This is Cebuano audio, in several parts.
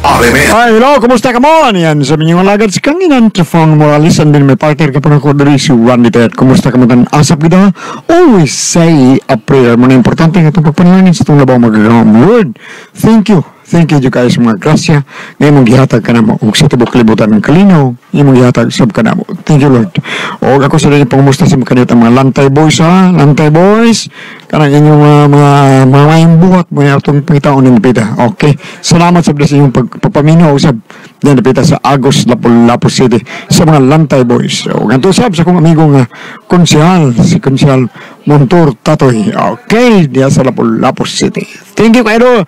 RMN. Ay, hello, kumusta ka mo? Yan, sa minyong alagad si Kanginan, Trefong Morales, and then may partner ka pa na ko diri si Randy Ted. Kumusta ka mo tan? Asap kita, always say a prayer. Muna importante nga itong pagpanalangin sa itong labaw magagawang Lord. Thank you. Thank you, kaayo sa mga grasya. Ngayon mong gihatag ka na mo. Ug sa tibok kalibutan ng kalinaw, imong gihatag sab ka na mo. Thank you, Lord. O ako sa rin pangumusta sa mga kanita mga Lantay Boys, ha? Lantay Boys. Kanang inyong mga mayong buhat mo yung atong pangitaon ng pita. Okay. Salamat sa inyong pagpaminaw sab diyan dapita sa Agos, Lapu-Lapu City sa mga Lantay Boys. O ganito sab sa akong amigo nga konsehal, si Konsehal Montor Tatoy. Okay, diya sa Lapu-Lapu City. Thank you kayo,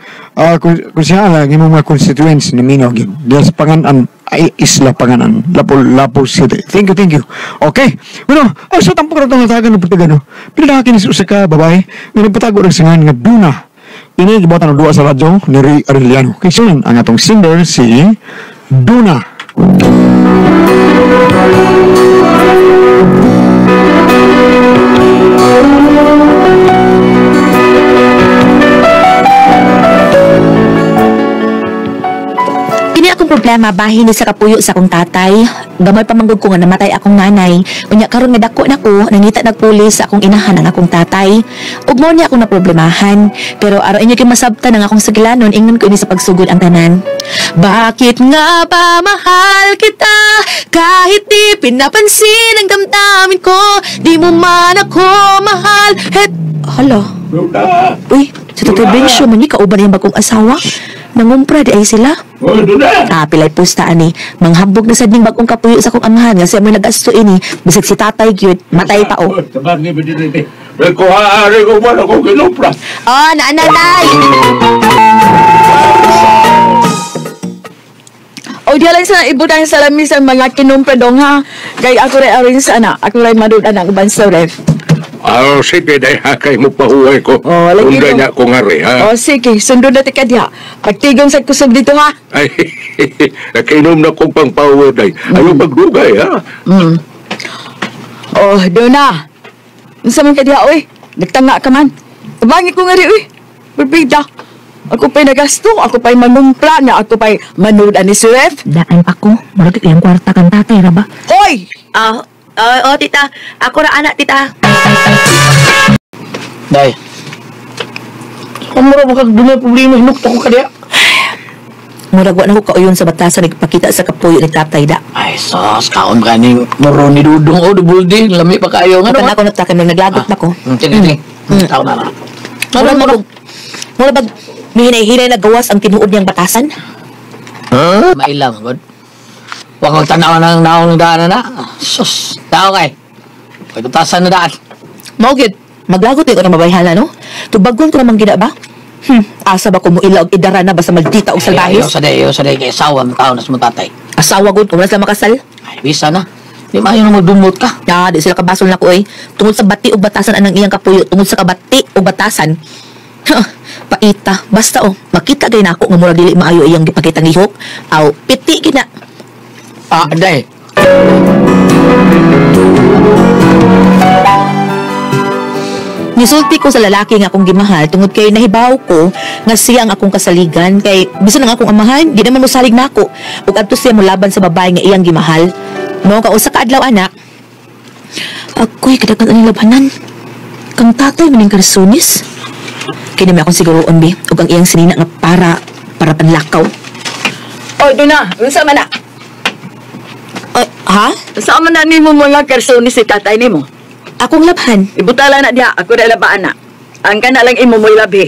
konsehal, ang imong mga constituents na minaw gyud. Diya sa Panganan, ay Isla Panganan, Lapu-Lapu City. Thank you, thank you. Okay. Bueno, ay sa tampok na itong natagan ng Portugano. Pinadaki ni sa usa ka babae nga nagpatago ng singan nga Duna. Ini gibuhatan og duwa sa radyo ni Ray Arellano. Kay sunan ang atong singer si Duna. Kini akong problema bahin ni sa kapuyo sa akong tatay. Gamay pa manggod ko nga namatay akong nanay. Unya karon nga dako na ko, nangita nagpulis sa akong inahan ang akong tatay. Ug mao niya akong naproblemahan. Pero aron inyo kay masabtan ang akong sagilanon, ingon ko ini sa pagsugod ang tanan. Bakit nga ba mahal kita kahit di pinapansin ang damdamin ko? Di mo man ako mahal. Het, hala. Uy, sa Tatay Bencio man ni kauban ang bagong asawa. Nangumpra di ay sila. Ah, pilay pusta ani. Manghambog na sad ning bagong kapuyo sa akong amahan nga siya may nagasto ini. Bisag si tatay gyud, matay pa oh. Kuha ari ko ba ako kinumpra? Oh, naa na tay. O di lang sa ibutang sa lamis ang mga kinumpra dong ha. Kay ako ray arin sa anak, ako ray madud anak uban sa ref. Oh, sige, dahil hakay mo pahuway ko. Oh, lagi Unday mo. niya ko nga rin, ha? O sige, sundod na tika diha. Pagtigom sa kusog dito ha. Ay, nakainom na kong pang pahuway, day. Ayaw magdugay, ha? Oh, doon na. Unsa man ka diha, oy? Nagtanga ka man. Tabangi ko nga ri, oy. Berbida. Ako pa'y nagasto, ako pa'y manumpla niya, ako pa'y manood ani si ref. Daan pa ko, murag iyang kwarta kang tatay ra ba? Hoy! Ah, oh, tita. Ako ra anak, tita. Day. Kumura ba kag dunay problema hinukto ko kadiya? Murag wa na ko kauyon sa batasan nagpakita sa kapuyo ni tatay da. Ay sos, kaon ka ning muro ni Dudong o double D, lami pa kayo nga Kapan naman. ako nagtakan nang naglagot na ko. Sige, sige. Tao na na. Murag mag murag bag mihinay-hinay na gawas ang tinuod niyang batasan. Mailang god. Wa kag tanaw nang naong daan na. Sus, tao kay. Pagkutasan na daan. Mao gyud, maglagot ko na mabayhala no. Tubagon ko naman gina ba? Asa ba ko mo ila og idara na basta maldita og salbahis? Ayaw sa day kay asawa ng tao na sa tatay. Asawa gud kung wala sila makasal. Ay, bisa na. Di maayo na magdumot ka. Na, di sila kabasol na ko oy. Tungod sa bati og batasan anang iyang kapuyo, tungod sa kabati og batasan. Paita, basta oh, makita gay nako nga murag dili maayo iyang gipakitang lihok. Aw, piti gina. Ah, day. Nisulti ko sa lalaki nga akong gimahal tungod kay nahibaw ko nga siya ang akong kasaligan kay bisan ang akong amahan di naman mosalig nako ug adto siya molaban sa babae nga iyang gimahal. Mao ka usa ka adlaw anak. Ako'y kadaghan ani labanan. Kang tatay maning karsunis. Kini may akong siguroon bi ug ang iyang sinina nga para panlakaw. O, doon na. Unsa man na? Ay, ha? Unsa man na nimo mga karsunis si tatay nimo? Akong labhan. Ibutala na diha, ako na labaan na. Ang kana lang imo mo'y labi.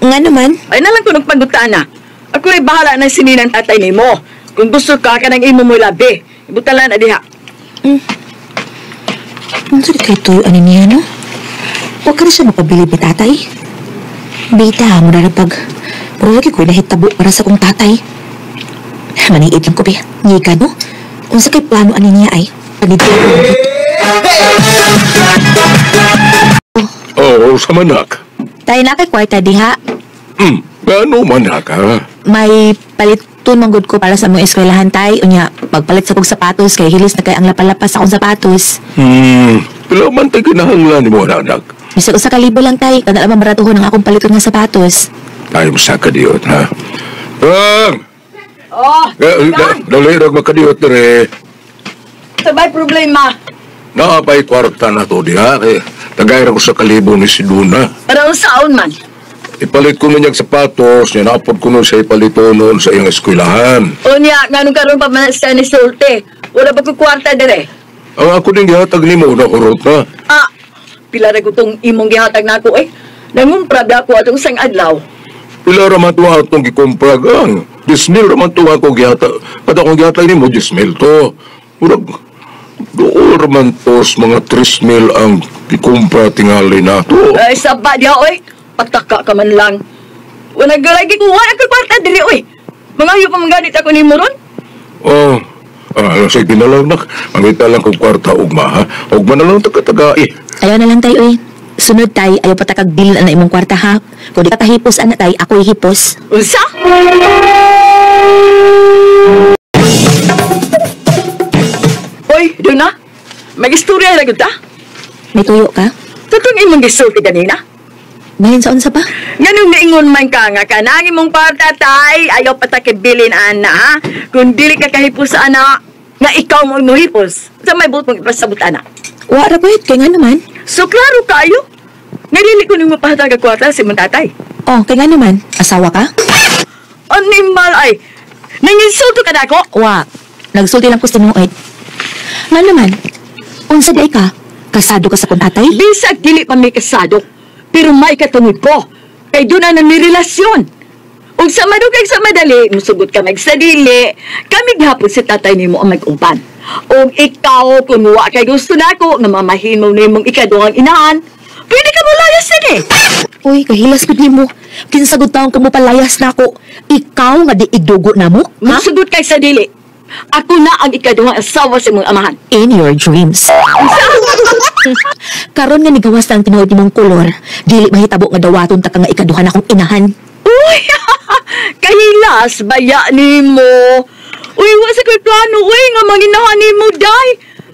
Nga naman. Ay nalang ko nagpagutaan na. Ako rin bahala ng sininan tatay nimo. Kung gusto ka, kanang imo mo'y labi. Ibutala na diha. Unsa di kay tuyo ani niya, no? Huwag ka rin siya mapabili ni tatay. Bita, mura na pag... Mura lagi ko'y nahitabo para sa kong tatay. Maniit lang ko, be. Ngika, no? Unsa kay plano ani niya ay? Panidyo ko. Oo, sa manak. Tayo na kay kwarta diha. Ano manak, ha? May paliton manggod ko para sa mga eskwelahan, tay. Unya, magpalit sa kong sapatos kay hilis na kay ang lapalapas sa akong sapatos. Pila man tayo kinahanglan ni mo, anak. Bisag usa ka libo lang, tay. Kada naman maratuhon ang akong paliton nga sapatos. Tayo sa kadiyot, ha? Tang! Oh, Dali rag makadiot dire. Sabay problema. Naapay kwarta na to diha. Tagay ra ko sa kalibo ni si Duna. Para unsaon man? Ipalit ko nun niyang sapatos, niya napod ko nun sa ipalito nun sa iyang eskwelahan. Unya, nganong karon pa man sa ni sulti. Wala ba ko kwarta dire? Ang ako din gihatag nimo na hurot na. Ah, pila ra ko tong imong gihatag nako eh. Nangumpra ba ako atong sang adlaw. Pila ra man to atong gikumpra gang. 10,000 ra man to ako gihatag. Kada akong gihatag nimo 10,000 to. Murag dool ra man to sa mga 3,000 ang gikumpra tingali na to. Ay, saba diha oy. Pataka ka man lang. Wala galagi ko wala ko kwarta dire oy. Mangayo pa man ganit ako nimo ron. Oh. Sige na lang, nak. Mangita lang kong kwarta ugma, ha? Ugma na lang taga-taga, eh. Ayaw na lang tay, oy. Sunod tay, ayaw pa takag bilin na imong kwarta, ha? Kung di ka kahipos, ana tay, ako'y hipos. Unsa? Oy, Duna. Mag-istorya ra gyud ta. May tuyo ka? Tutong imong gisulti ganina. Ngayon sa unsa pa? Nganong niingon man ka nga kanang imong kwarta tay, ayaw pa ta kibilin ana ha. Kung dili ka kahipos ana, nga ikaw mo muhipos. Sa may buot mong ipasabot ana. Wa ra pwede, kay nga naman. So klaro kayo. Nga dili ko nimo pahatag ang kwarta sa imong tatay. Oh, kay nga naman. Asawa ka? Animal ay. Nanginsulto ka na ako? Wa. Nagsulti lang ko sa tinuod. Nga naman, unsa di ay ka? Kasado ka sa kong tatay? Bisag dili pa may kasado, pero may katungod ko. Kay doon na may relasyon. Ug sa madugay sa madali, musugot ka magsadili, kami gihapon si tatay nimo ang mag-uban. Ug ikaw, kung wa kay gusto nako nga mamahin mo nimong ikaduhang inahan, pwede ka mo layas na eh. Uy, kahilas gud nimo. Kinsa gud taon ka mo palayas nako. Ikaw nga di igdugo na mo? Ha? Musugot kay sa dili. Ako na ang ikaduhang asawa sa imong amahan. In your dreams. Karon nga nigawas na ang tinuod nimong kolor, dili mahitabo nga dawaton ta ka nga ikaduha na akong inahan. Uy, kahilas baya nimo. Uy, wa sa ko'y plano, uy, nga manginahan nimo, day.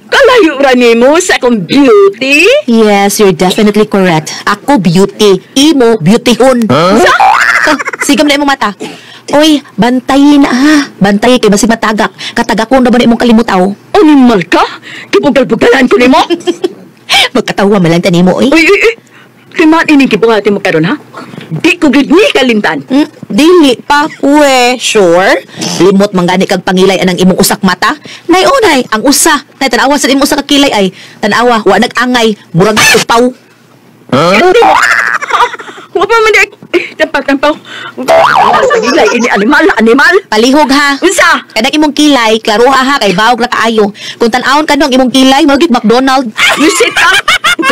Kalayo ra nimo sa akong beauty. Yes, you're definitely correct. Ako beauty, imo beautyhon. Huh? Sigam na imong mata. Oy, bantay na ha. Bantay kay basig matagak. Katagakon na ba na imong kalimutaw? Animal ka? Kibugal-bugalan ko nimo. Magkatawa man lang ta nimo, oy. Uy, uy, uy. Timan ining gibuhati mo karon ha? Di ko gid ni kalimtan. Dili pa kwe. Sure? Limot man gani kag pangilay anang imong usak mata. Nay unay, ang usa. Nay tan-awa sa imong usa ka kilay ay. Tan-awa, wa nag-angay, murag upaw. Huh? Wa pa man di tampaw, tampaw. Sa gilay ini animal, animal. Palihog ha. Unsa? Kanang imong kilay, klaroha ha kay bawog ra kaayo. Kung tan-awon ka ang imong kilay, murag McDonald. Yusit ha.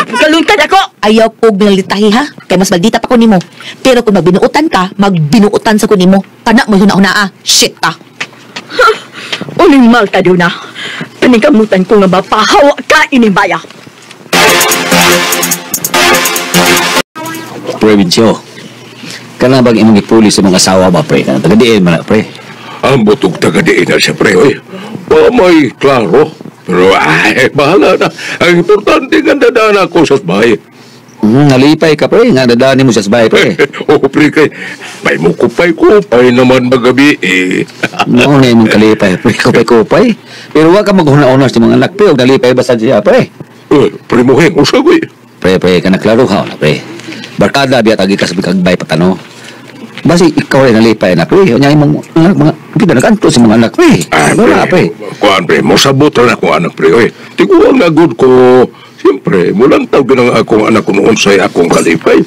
Kaluntad ako. Ayaw ko binalitahi ha, kay mas maldita pa ko nimo. Pero kung magbinuutan ka, magbinuutan sa ko nimo. Kana mo huna-huna ah. Shit ka. Animal ka na. Paningkamutan ko nga mapahawa ka ining baya. Pre, Vincio. Kana bang imong gipuli sa mga asawa ba, pre? Kana taga-diin man na, pre. Ang butog taga-diin na siya, pre. Oy, wa may klaro. Pero ay, bahala na. Ang importante nga dadaan ako sa bahay. Nalipay ka, pre. Nga dadaan mo sa bahay, pre. Oo, pre, kay may mukupay-kupay naman magabi, eh. Noon na imong kalipay, pre. Kupay-kupay. Pero wa ka maghuna-una sa mga anak, pre. Og nalipay basta siya, pre. Eh, pre mo, heng, usag, oy. Pre, pre, kana klaro ka, na, pre. Barkada, biya tagi ka sa bikagbay patano. Basi ikaw rin nalipay na, pre. Unya imong anak, mga, hindi na nag-anto sa mga anak, pre. Ah, Wala, pre. Kuan, pre, mosabot na akong anak, pre. Oy, tiguang na good ko. Siyempre, mulang tawag ng akong anak kung unsay akong kalipay.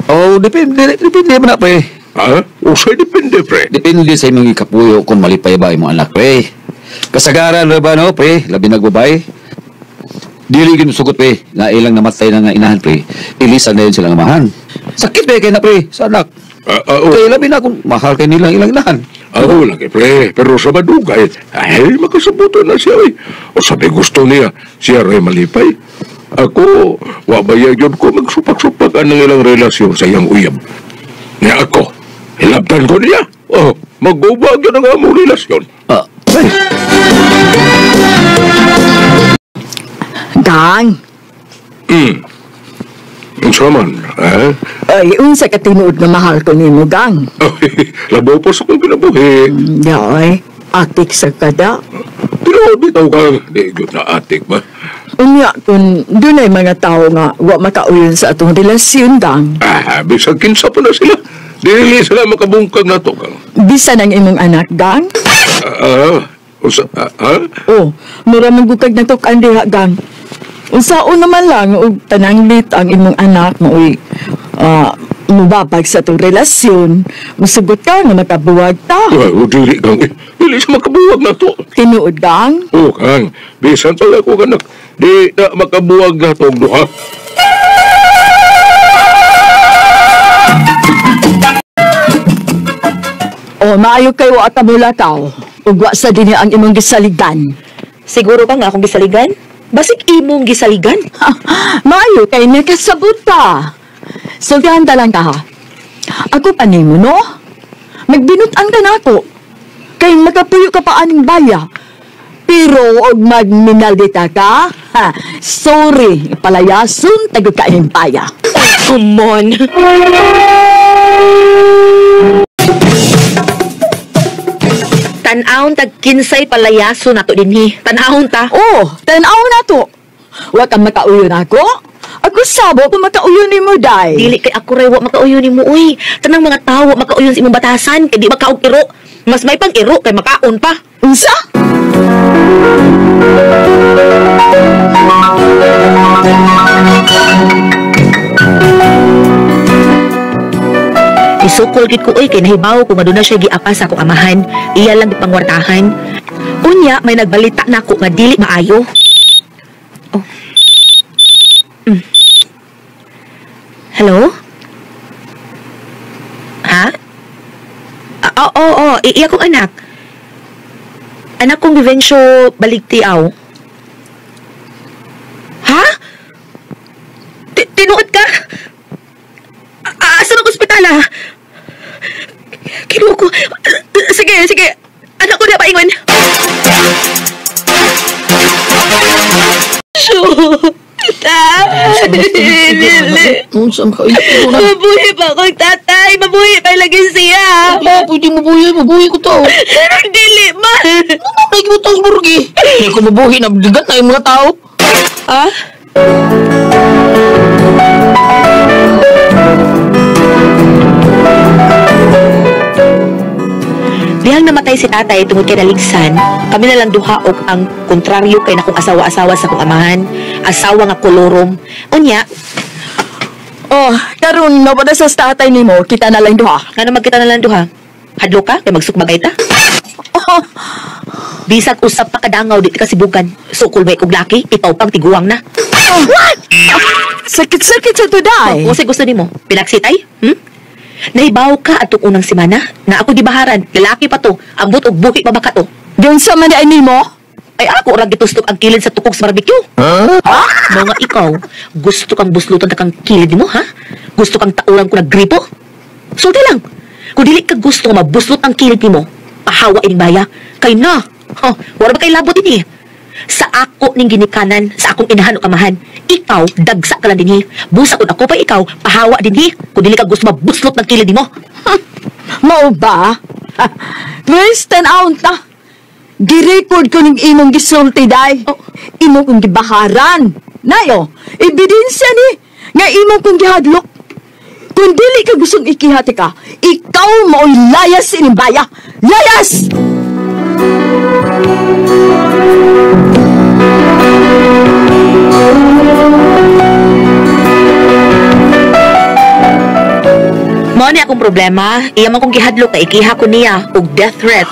Oh, depende, depende man na, pre. Ha? Usay depende, pre. Depende sa imong ikapuyo kung malipay ba imong anak, pre. Kasagaran ra ba, no, pre? Labi nagbabay. Dili gyud sugot, pre, nga ilang namatay na nga inahan, pre. Ilisan na yun silang amahan. Sakit pre kay na, pre, sa anak. Ah, ah, oh. Kay labi na kung mahal kay nilang ilang inahan. Ako lagi, pre. Pero sa madugay, ay, makasabutan na siya, oy. O sabi gusto niya, siya rin malipay. Ako, wabaya yun ko magsupak-supak ang ilang relasyon sa iyang uyab. Niya ako, hilabtan ko niya. Oh, mag-ubag yun ang among relasyon. Ah, pre. Gang, Unsa man, ha? Ay, unsa ka tinuod nga mahal ko nimo, Gang. Ay, labaw pa sa kong kinabuhi. Day, atik sa kada. Tinuod bitaw kang, di gyud na atik ba? Unya, kung dunay mga tao nga wa makauyon sa atong relasyon, Gang. Ah, bisag kinsa pa na sila. Dili sila makabungkag na to, Kang. Bisan ang imong anak, Gang. Unsa, ha? Oh, mura man gud kag natuk-an diha, Gang. Unsaon naman lang og tananglit ang imong anak maoy mubabag sa atong relasyon, musugot ka nga makabuwag ta. Ay, oh, dili, Kang. Eh, dili siya makabuwag na to. Tinuod, Gang? Oh, Kang, bisan pa ako anak, di na makabuwag na to, duha. Oh, maayo kayo at amulakaw. Ug wa sa dinhi ang imong gisaligan. Siguro ka nga akong gisaligan? Basig imong gisaligan? Maayo kay nakasabot ta. Sultihan ta lang ka ha. Ako pa nimo, no? Magbinut-an ka nako. Kay makapuyo ka pa aning baya. Pero og magminaldita ka, ha, sorry, palayason tagod ka ining baya. Come on. Tan-awon tag kinsay palayaso nato dinhi. Tan-awon ta. Oh, tan-aw na to. Wa ka makauyon ako. Ako sabo kung makauyon nimo day. Dili kay ako ray wa makauyon nimo uy. Tanang mga tawo makauyon sa imong batasan kay di makaog iro. Mas may pang iro kay makaon pa. Unsa? Isukol gid ko uy kay nahibaw ko nga doon na siya giapa sa akong amahan. Iya lang gipangwartahan. Unya may nagbalita nako nga dili maayo. Oh. Hello? Ha? Oo, oo, iya kong anak. Anak kong Vivencio Baligtiaw. Ha? Tinuod ka? Asa ng ospital, ah? Kinuha ko. Sige, sige. Anak ko na paingon. Unsa man ka na? Mabuhi pa akong tatay. Mabuhi pa lagi siya. Di ka pwede mabuhi, mabuhi ko to. Dili man. Ano na mo to burgi? Hindi ko mabuhi na bigat na yung mga tao. Ha? Dihang namatay si tatay tungod kay naligsan, kami na lang duha og ang kontraryo kay nakong asawa-asawa sa akong amahan, asawa nga kolorom. Unya, Oh, karon no pa sa tatay nimo, kita na lang duha. Ngano magkita na lang duha? Hadlo ka kay magsukmagay ta? Oh, Bisag usap pa kadangaw di ka sibugan. Sukol bay kog laki, ikaw pang tiguang na. What? Sakit-sakit sa tuday. Oh, unsay gusto nimo? Pinaksitay? Hmm? Nahibaw ka atong unang semana na ako gibaharan, lalaki pa to, ambot og buhi pa ba ka to? Diyon sa man ay nimo? Ay ako ra gitustok ang kilid sa tukog sa barbecue. Ha? Mga ikaw, gusto kang buslutan ta kang kilid nimo, ha? Gusto kang tauran ko naggripo? Sulti lang. Kung dili ka gusto nga mabuslot ang kilid nimo, pahawa ining baya. Kay na. Huh, wala ba kay labot ini? Sa ako ning ginikanan, sa akong inahan o kamahan, ikaw dagsa ka lang dinhi. Busa kun ako pa ikaw, pahawa dinhi. Kung dili ka gusto mabuslot ng kilid nimo. Mao ba? Please, tan-awon ta. Girecord ko ning imong gisulti, day. Oh. Imo kong gibaharan. Nayo, ebidensya ni nga imo kong gihadlok. Kung dili ka gustong ikihati ka, ikaw mao'y layas ining baya. Layas! Mao ni akong problema, iya man kong gihadlok na ikiha ko niya og death threat.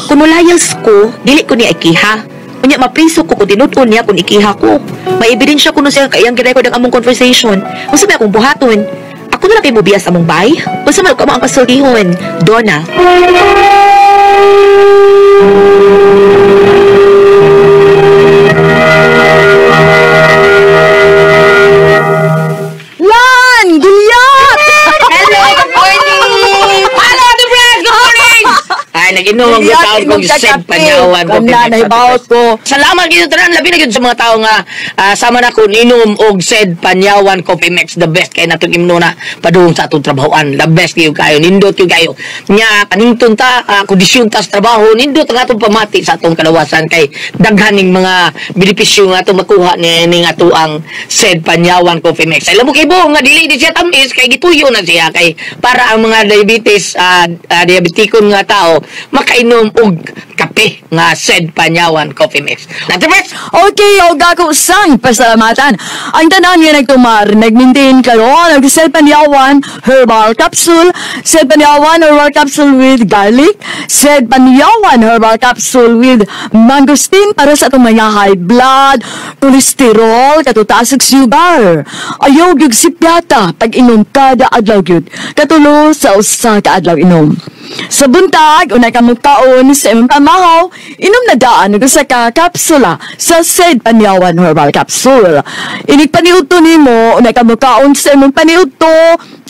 Kung mulayas ko, dili ko niya ikiha. Unya mapriso ko kung tinud-on niya kung ikiha ko. May ebidensya kuno siya kay iyang girecord ang among conversation. Unsa may akong buhaton? Ako na lang kay mobiya sa among bay. Unsa man ko ang kasultihon? Donna. Lan! Gulyat! Hello, good morning! Hello, the friends! Good morning! Ay, nag-inom ang Dili taon inom kong ka Sed kape. Panyawan. Kana, nahibaot ko. Salamat gyud tanan, labi na gyud sa mga tao nga sama na ko ninom og Sed Panyawan Coffee Mix, the best kay natong imno na padung sa atong trabahoan. The best gyud kayo, nindot gyud kayo. Nya panington ta, kondisyon ta sa trabaho, nindot ang atong pamati sa atong kalawasan kay daghan ning mga benepisyo nga atong makuha ni ning ato ang Sed Panyawan Coffee Mix. Alam mo kay bo nga dili di siya tamis kay gituyo na siya kay para ang mga diabetes diabetikon nga tao makainom og kape nga Sed Panyawan Coffee Mix. Ate Pres! Okay, og ako sang pasalamatan. Ang tanan nga nagtumar, nagmaintain karon og Sed Panyawan Herbal Capsule, Sed Panyawan Herbal Capsule with garlic, Sed Panyawan Herbal Capsule with mangosteen para sa atong mga high blood, cholesterol, katutaas og sugar. Ayaw gyud sipyata pag inom kada adlaw gyud. Katulo sa usa ka adlaw inom. Sa buntag, unay ka kaon sa imong pamahaw, inom na daan og usa ka kapsula sa Sed Panyawan Herbal Capsule. Inig paniudto nimo, unay ka kaon sa imong paniudto,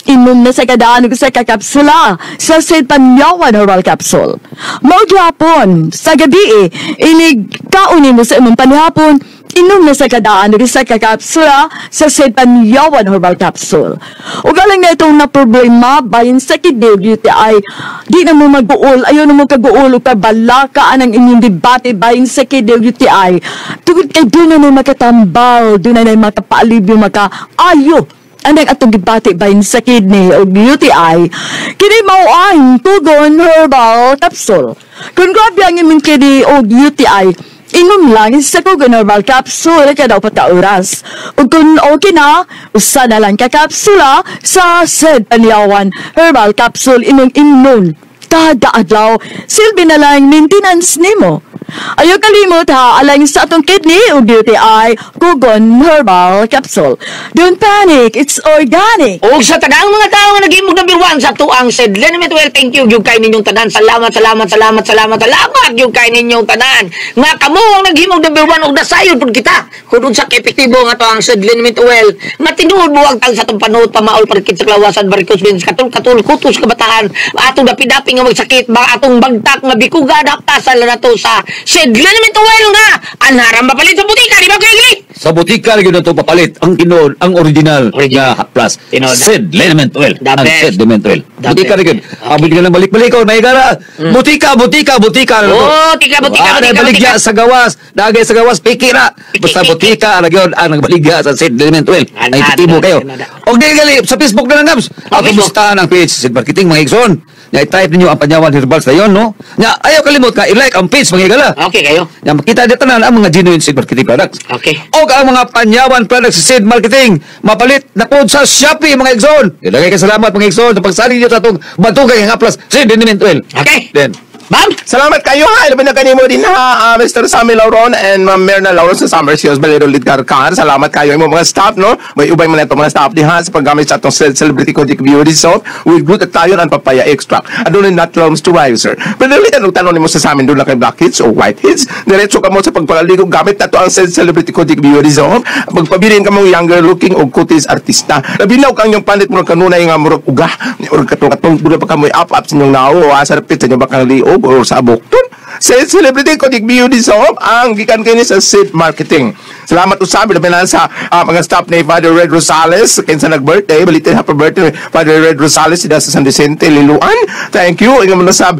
inom na sa kadaan og usa ka kapsula sa Sed Panyawan Herbal Capsule. Mao gyapon, sa gabi, inig kaon nimo sa imong panihapon, inom na sa kadaan og usa ka kapsula sa Sed Panyawan Herbal Capsule. Ug alang na itong na problema bahin sa kidney ug UTI, di na mo mag-uol, ayaw na mo kaguol ug kabalaka ang inyong debate bahin sa kidney ug UTI. Tungod kay doon na makatambal, doon na makapaalibyo, makaayo anang atong gibati bahin sa kidney o UTI, kini mao ang Tugon Herbal Capsule. Kung grabe ang imong kidney o UTI, inom lang sa Tugon Herbal Capsule kada 4 ka oras. Ug kung okay na, usa na lang ka kapsula sa Sed Panyawan Herbal Capsule imong inom kada adlaw. Silbi na lang maintenance nimo. Ayaw kalimot ha, alang sa atong kidney o UTI, Kugon Herbal Capsule. Don't panic, it's organic. Og sa tanang mga tao nga naghimog number 1 sa tuang Sed Liniment Oil, thank you gyud kay ninyong tanan. Salamat, salamat, salamat, salamat, salamat gyud kay ninyong tanan. Nga kamo ang naghimog number 1 og nasayod pud kita. Kung unsa ka epektibo nga tuang Sed Liniment Oil, nga tinuod buwag tang sa atong panuot pamaol parkit sa klawasan varicose veins katul katul kutos kabataan atong dapi-dapi nga magsakit ba atong bagtak nga bikuga adaptasan na nato sa Sed Liniment Oil nga anharam mapalit sa butika, di ba Kuya? Sa butika gyud nato papalit ang tinuod, ang original, Original. nga haplas. Tinuod. Sed Liniment Oil. The Ang best. Sed Liniment Oil. The Butika best. gyud. Abot ka lang balik-balik ko, may gara. Butika, butika, butika. Oh, tika, butika, Ah, butika, baligya butika. sa gawas, dagay sa gawas, pikira. Basta butika ra gyud ang nagbaligya sa Sed Liniment Oil. Anad, Ay titibo kayo. anad. Og dili gali sa Facebook na lang, Gabs. Oh, Ako Facebook. bustahan ang page sa Sid Marketing mga igsoon. Nya i-type ninyo ang Panyawan Herbals na yon, no? Nya ayaw kalimot ka i-like ang page mga higala. Okay kayo. Nya makita dito tanan ang mga genuine Sid Marketing products. Okay. Og ang mga Panyawan products sa Sid Marketing mapalit na pod sa Shopee mga igsoon. Ilagay ka salamat mga igsoon sa pagsali niyo sa atong bantugay nga plus Sid Liniment Oil. Okay. Then Bam! Salamat kayo ha. Ilabi na kanimo din ha, Mr. Sammy Lauron and Ma'am Mirna Lauron sa Summer Sales Valero Lidgar Car. Salamat kayo imo mga staff, no? May ubay man ito mga staff diha sa paggamit sa atong Celebrity Kojic Beauty Soap with glutathione and papaya extract. Adunay natural moisturizer. Pero dili tanong tanong nimo sa amin doon na kay blackheads o whiteheads. Diretso ka mo sa pagpalaligo gamit na to ang Celebrity Kojic Beauty Soap. Magpabilin ka mong younger looking o kutis artista. Labi na og ang inyong panit murag kanunay nga murag uga. Murag katong-katong dula pa ka mo up up sa inyong nao o asa sa inyong bakang liog o sa abukton. Sa Celebrity Kojic Beauty Soap ang gikan kini sa Sid Marketing. Salamat usab labi na sa mga staff ni Father Red Rosales kinsa nag-birthday, balitin happy birthday Father Red Rosales sila sa San Vicente, Liloan. Thank you. Ingon mo na sab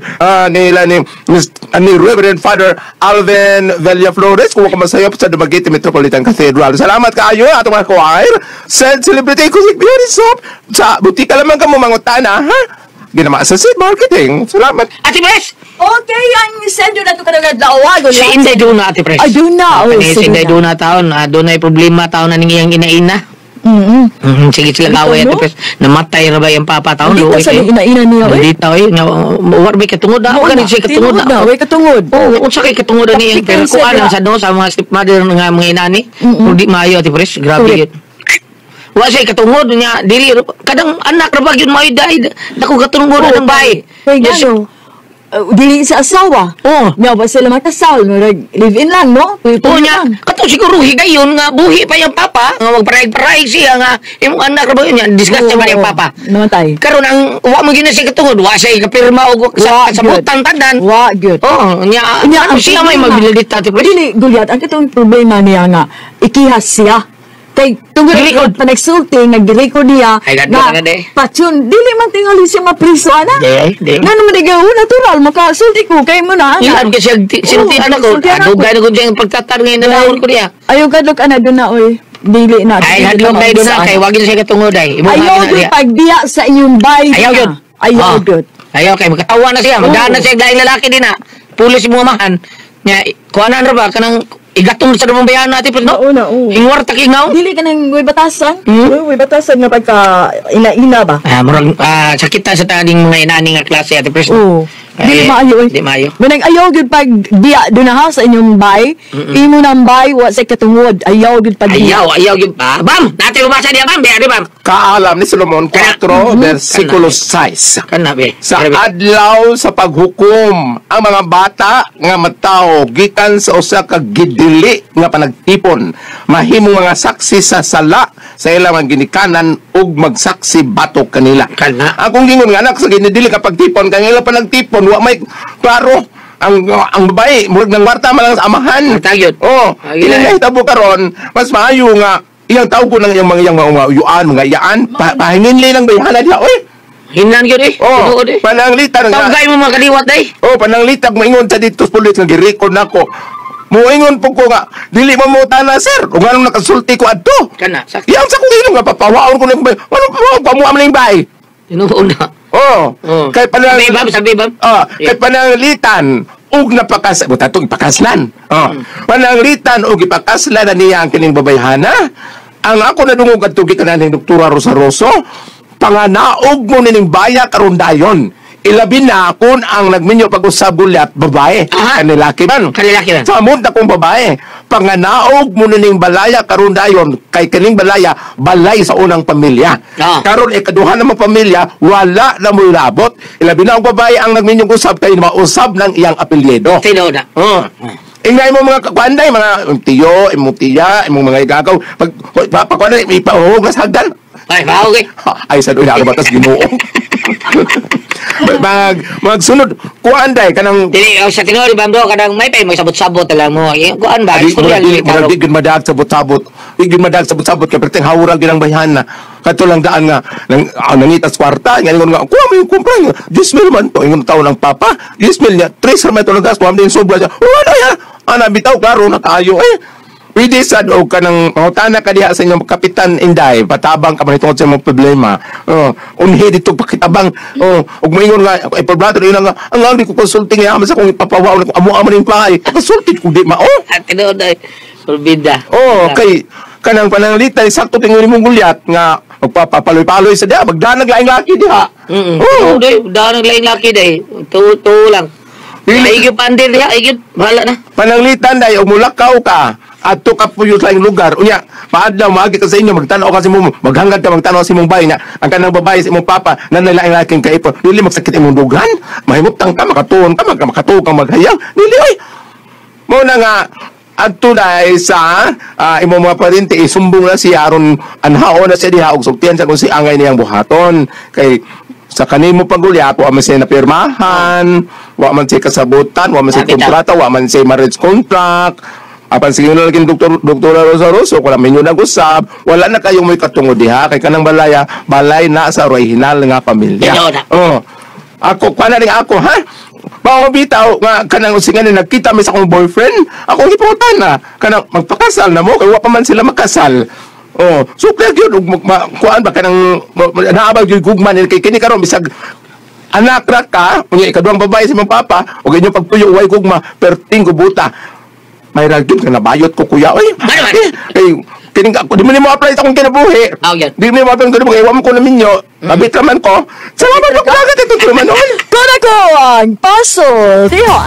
nila ni ni Reverend Father Alvin Villa Flores kung ka masayop sa Dumaguete Metropolitan Cathedral. Salamat kaayo atong mga choir. Sa Celebrity Kojic Beauty Soap sa butika lamang kamo mangutana ha. Ginama sa Sid Marketing. Salamat. Ate Pres! Okay, ang send na to kanang adlaw. Si Inday Duna, Ate Pres. Ay, Duna. Oh, Okay, si si Inday Duna. Duna taon. Dunay problema taon na ning iyang inaina. Sige sila gaway, Dito, Ate no? Pres. Namatay na ba yung papa taon? Dito Luoy sa kayo. ina-ina niya, oy. Dito, oy. Nga, war ba katungod na? Oo Ganit na, siya katungod tinuod na. na, way katungod. Oo, unsa kay katungod na niya? Pero Practical kuan siya. lang sa no, sa mga stepmother nga mga inani. Kung di maayo, Ate Pres. Grabe Correct. yun. Wa siya katungod niya dili kadang anak ra ba gyud maayo dai dako katungod Oo, ng bay. kay Yes. gano. Dili sa asawa. Oo. Nya ba sila makasal, murag live in lang, no? Oo niya, kato siguro higayon nga buhi pa yung papa, nga magparayag-parayag siya nga imong anak ra ba yun niya, disgust ba yung papa. Namatay. Karon ang wa mo gina siya katungod, wa siya kapirma og sa kasabutan tanan. Wa gyud. Oo, niya, Nya, ano siya may magbilidit ati pre? Dili gulyat ang katong problema niya nga ikihas siya. Kay tungod Gilikod. pa nagsulti nga gilikod niya Ay, gadto na de. patyon dili man tingali siya mapriso ana. Di, di. Nga naman di natural makasulti ko kay mo na ana. Ilan kasi sinultian ako, sinultian ako. adugay na ko siya ang pagtatanong ngayon nalawon ko niya. Ayaw kadlok ana doon na oy. Dili na. Ay, Dili hadlok na na doon na, magsaan. kay wagin siya katungod ay. Imo Ayaw nga gyud diya. pagbiya sa inyong bay. Ayaw yun. Ayaw Ah. gyud. Ayaw kay magkatawa na siya, magdaan na siya dahil lalaki din na. Pulis mo amahan. Nya, kuhanan ra ba kanang igatong sa dumong bayan natin no? Oo na, oo. Ingwar ta kingaw. Dili ka nang way batasan. Hmm? Way batasan nga pagka ina-ina ba. Murag sakit ta sa taning mga inani nga klase ate pres. Oo. Dili Ay, maayo oy. Di maayo. Manang ayaw gyud pag biya doon na ha sa inyong bay. Imo nang bay wa sa katungod. Ayaw gyud pag biya. Ayaw, ayaw gyud pa. Bam, natin bumasa diya bam, biya di bam. Kaalam ni Solomon 4, versikulo 6. Kana be. Sa Grabe. adlaw sa paghukom, ang mga bata nga matawo gikan sa usa ka gidili nga panagtipon, mahimong mga saksi sa sala sa ilang mga ginikanan ug magsaksi batok kanila. Kana. Akong gingon nga anak sa ginidili ka pagtipon kay ilang panagtipon wa may klaro ang babae murag nang warta man lang sa amahan. Warta gyud. Oh, Ay, kini ay. nahitabo karon, mas maayo nga iyang tawag ko ng iyang mga iyang mga uyuan, mga iyaan, pahinginli lang bayhana diha oy. Hinan gyud eh. Oh, Tinuod eh. pananglitan nga. Tawgay mo mga kaliwat day. Oh, pananglitag maingon sa dito sa pulis nga gi-record nako. Moingon po ko nga dili mo mo tana sir. Kung anong nakasulti ko adto. Kana, sakto. Iyang sa kong ilong nga papawaon ko ning bay. Ano papawaon ko mo amling bay. Tinuod na. Oh, Oh. kay panang Sabi bam, sabi bam. Ah, kay pananglitan ug napakas buta tong ipakaslan. Oh. Pananglitan ug ipakaslan na niya ang kining babayhana. Ang ako nadungog adto gikan ning Doktora Rosa Roso, panganaog mo nining baya karon dayon. Ilabi na kun ang nagminyo pag-usab gulyat babae. Aha. Kanilaki man. Kanilaki man. Sa amon akong babae, panganaog mo nining balaya karon dayon kay kining balaya balay sa unang pamilya. Ah. Karon ikaduha na mga pamilya, wala na mo'y labot. Ilabi na ang babae ang nagminyong usab kay mausab ng iyang apelyido. Tinuod na. Oh. Ingay mo mga kakuanday, mga tiyo, imong tiya, imong mga igagaw. Pag pakuanday, ipahuhog na sa hagdan. Ay, bawo kay. Ay, sa doon, batas Ginoo. Magsunod, kuanday, kanang Dili sa tinuod bam do kadang may pay magsabot-sabot lang mo. Eh, kuan ba? Di, Istorya murag lang murag di gyud madaag sabot-sabot. Di gyud madaag sabot-sabot kay perting hawra gyud ang bayhana. Kato lang daan nga nang nangitas kwarta, nga ingon nga kuha mo yung kumpra nga. 10,000 man to ingon taon ng papa. 10,000 niya, 3 ra man to ng gas, kuha mo din sobra siya. Wala ya. Ana bitaw klaro na kaayo eh. Pwede sad og kanang mangutana ka diha sa inyong kapitan Inday, patabang ka man itungod sa imong problema. Oh, unhi dito pakitabang. Oh, ug moingon nga ay problema rin nga ang ang di ko consulting ya sa kung ipapawaw na ko amo amo ning paay. Consulting kung di mao. Tinuod ay. Sulbida. Oh, kay kanang pananglitan sakto tingon imong gulyat nga magpapaloy-paloy sa diha, magdanag laing laki diha. Oh, Oh, day, danag laing laki day. Tu lang. Dili. Ay, gyud pandir diha, ay gyud. Bahala na. Pananglitan day og mulakaw ka adto ka puyo sa laing lugar. Unya, maadlaw maagi ka sa inyo, magtan-aw ka sa imong maghangad ka magtan-aw sa imong bahay na ang kanang babae sa imong papa nanay laing laking kaipon. Dili magsakit imong dughan, mahimutang ka, makatuon ka, makatuo kang maghayang. Dili oy. Mo na nga adto na sa imong mga parente isumbong na siya aron anhaon na siya diha og sultihan sa kung si angay niyang buhaton kay sa kanimo pagulya wa man siya napirmahan, wa man siya kasabutan, wa man siya kontrata, wa man siya marriage contract. Apan sige na lagi Doktora Rosa Rosso, kung minyo nag-usab, wala na kayong may katungod diha kay kanang balaya, balay na sa original nga pamilya. Oh. Ako, kuha na rin ako, ha? Mao bitaw nga kanang usingan ni nagkita mi sa akong boyfriend, akong gipuntan na kanang magpakasal na mo kay wa pa man sila makasal. Oh, so clear gyud og kuan ba kanang naabag gyud gugma ni kay kini karon bisag anak ra ka, unya ikaduhang babae sa imong papa, ug inyong pagtuyo way gugma, perting gubuta. May ra gyud nga nabayot ko kuya oy. Kay kining ako di mo nimo apply sa akong kinabuhi. Di mo nimo apply sa kinabuhi, wa mo ko naminyo. Kabit raman ko. Salamat ko dagat ito manon. Kona ko ang puzzle. Tiho.